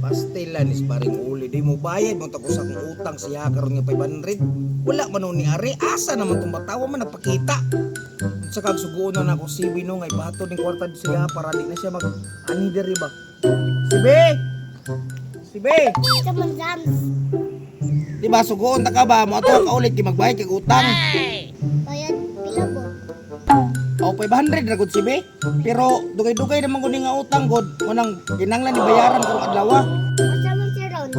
Pastilan is paring uli. Di mo bayad mo tako sa akong utang siya karon nga 500. Wala man ni ari. Asa naman tong batawa man nagpakita. Sa kag suguon na nako CB no nga ibato ning kwarta siya para di na siya mag ani diri ba. CB! CB! Sa man Zams. Di ba suguon ta ka ba? Mo ato ka ulit di magbayad kag utang. Bayad pila po. O 500 ra gud CB. Pero dugay-dugay naman gud ni nga utang gud. Unang kinanglan ni bayaran karong adlaw. Asa man si Ron?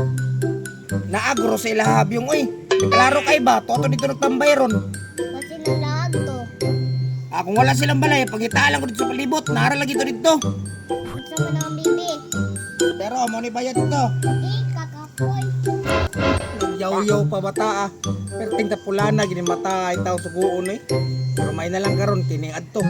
Naagro sa ilaha yung oy. Klaro kay ba? Toto dito nagtambay ron. Kasi nalaag to. Ah, kung wala silang balay, pagkitaan lang ko dito sa palibot, naara lagi to dito. Asa man ang bibi? Pero mo ni bayad dito. Eh, kakapoy. Yaw-yaw pa bata ah. Pero tingta pula na gini mata ay tao suguon eh. Pero may na lang karon kini adto.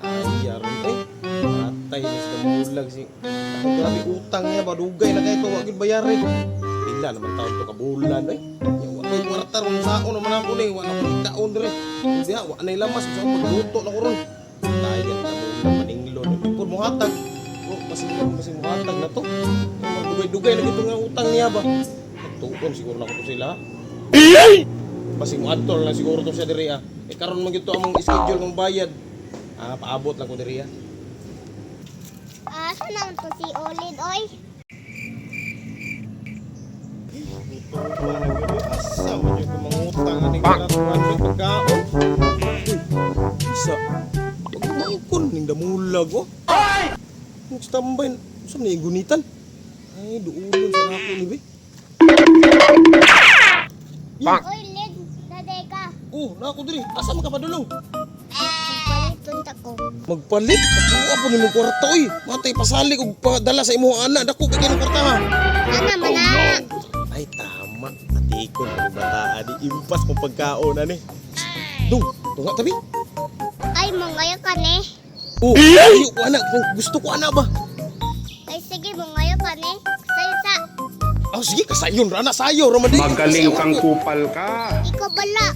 Ay, aron eh. Matay na sa mulag si. Ako grabe utang niya ba dugay na kay to wa gyud bayari. Pila naman taon to ka bulan eh. Ya, wa koy kwarta ron saon naman ako ni, wa na ko ikaon dire. Hindi wa nay lamas sa pagluto na ko ron. Tayan na bulan maninglon. Pud mo hatag. Oh, basing basing mo hatag na to. Dugay-dugay na gito nga utang niya ba. Tuon siguro na ko to sila. Basing mo adto na lang siguro to siya diri ah. Eh karon man gyud to among schedule ng bayad. Ah, paabot lang ko diri ah. Asa naman to si Olid, oy? Asa man yun kung mangutang aning mga pagkaon. Uy, isa. Wag ka mangkon ning damulag oh. Ay! Standby. Sa man yung gunitan? Ay, duulon sa nako ni be. Oy, Lid, naday ka. Oh, nako diri. Asa man ka padulong? Magpalit unta ko. Magpalit. Kuha po nimong kwarta oy. Matay pasalik og padala sa imong anak. Dako kay kanang kwarta ha. Ana, mana. Ay, tama. Atikon ni bata ani impas kong pagkaon ani. Dung, tunga tabi. Ay, mangayo ka ni. Oh, ayo ko anak, gusto ko anak ba? Ay, sige, mangayo ka ni. Sayo sa. Oh, sige, kasayon ra na sayo ra man di. Magaling kang kupal ka. Ikaw bala.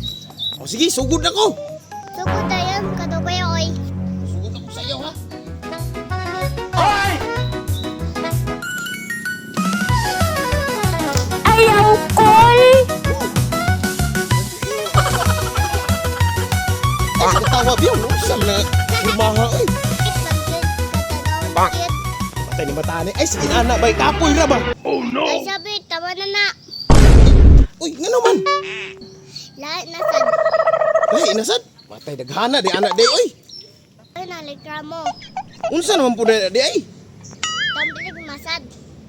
Oh, sige, sugod na ko. Sugod tayo, kadugay, oy. Sugod ako sa iyo ha. Ayaw kol! Ay, sa katawa biyo, no? Sa na lumaha oy. Bang! Patay ni bata ni. Ay, sige ana bay kapoy ra ba? Ay, sabi, tama na na. Uy, ngano man? Lahat na sad. Ay, inasad. Matay daghana di anak di oy. Ay, nalikramo. Unsa naman po di di ay? Tumbling masad.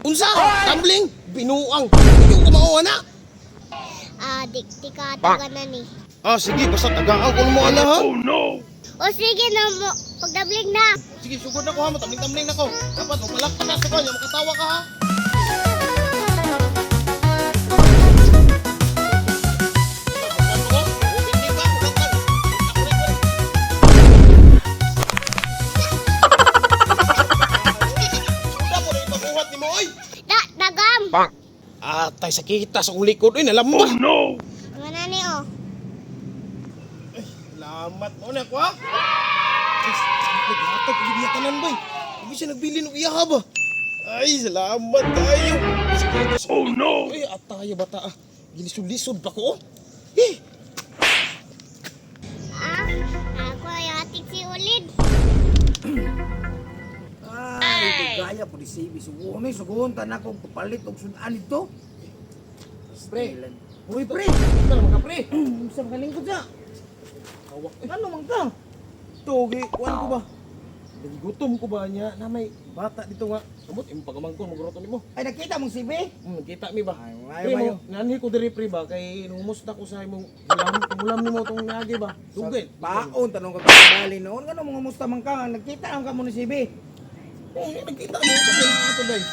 Unsa? Tumbling, binuang. Hindi ko mao ana. Ah, di ka taga na ni. Ah, sige, basta tagaan ko mo ana ha. O sige na mo, pagdabling na. Sige, sugod na ko ha, matamling-tamling na ko. Dapat magpalakpak ka sa kanya, makatawa ka ha. Da, dagam. Atay, sakita sa akong likod. Uy, nalamba. Oh, no! Mga nani oh. Salamat mo na ko ha. Ay, naghatag ko niya tanan boy. Hindi siya nagbili ng iya ba? Ay, salamat tayo. Oh no! Ay, atay bata ah. Gilisod-lisod pa ko oh. Eh, Ah, ako ay atik si Ulid. Ay, ito gaya po ni CB. Suguon eh, suguon ta na akong papalit og sudan dito. Pre. Uy, pre. Ito naman ka pre. Sa makalingkod sa. Hawak. Eh, Ano man ka? tugi, kuan ko ba? Nagigutom ko ba niya na may bata dito nga. Amot, imong pagamangkon magruto nimo. Ay, nakita mong CB? Nakita mi ba? Ay, Pre, ay, mo, nanhi ko diri pre ba kay nangumusta ko sa imong ulam, ulam nimo tong niagi ba? Dugay. Baon, tanong ka bali noon. Ano mga musta man ka? Nagkita ang kamo ni CB. Oh, nagkita mo sa kanya ato day.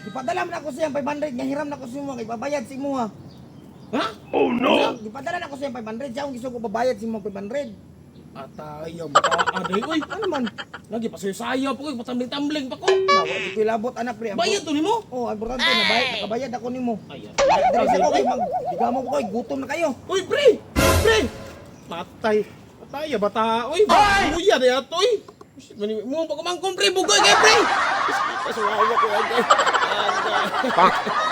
Ipadala man ako siyang 500 nga hiram na ko sa imo kay babayad si mo ha. Ha? Gipadala na ko siyang 500 siya akong gusto ko babayad si mo 500. Atay, ang bata aday oy. Ano man? Lagi pa sayo sayo pa ko, patambling-tambling pa ko. Nawa di ko ilabot anak pre. Ang Bayad to nimo? Oh, ang importante na bayad, nakabayad ako nimo. Ay, Diri sa ko kay mag bigamo ko kay gutom na kayo. Uy, pre! Pre! Patay. Patay, bata. Uy, kuya di ato, uy. Shit, mani mo pa kumangkon pre, bugoy kay pre. Pasuwawa ko agay. Agay.